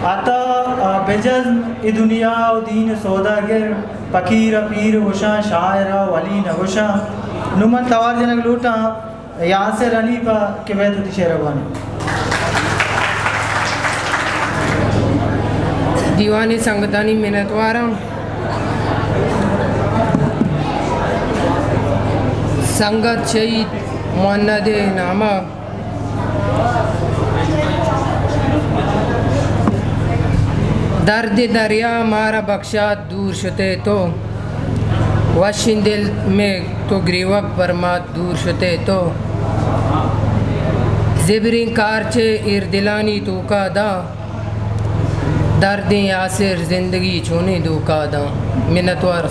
عطا، آ، بجزم اے دنیا و دین سوداگر، فقیر ءَ پیر گوشاں، شاعر ءَ ولی نہ گوشاں۔ نوں من توار جنگ لوٹاں یاسر حنیف ءَ کہ بیت وتی شعر ءَ بوانی۔ دیوانی سنگتانی منتواراں۔ سنگت شہید مہند ءِ نام ءَ۔ درد دریا مارا بخشات دور شتے تو، وشیں دل میں تو گریوگ پرمات دور شتے تو۔ زبریں کارچے ایر دلانی توکا داں، دردیں یاسر زندگی چونیں دوکا داں۔ منتوار۔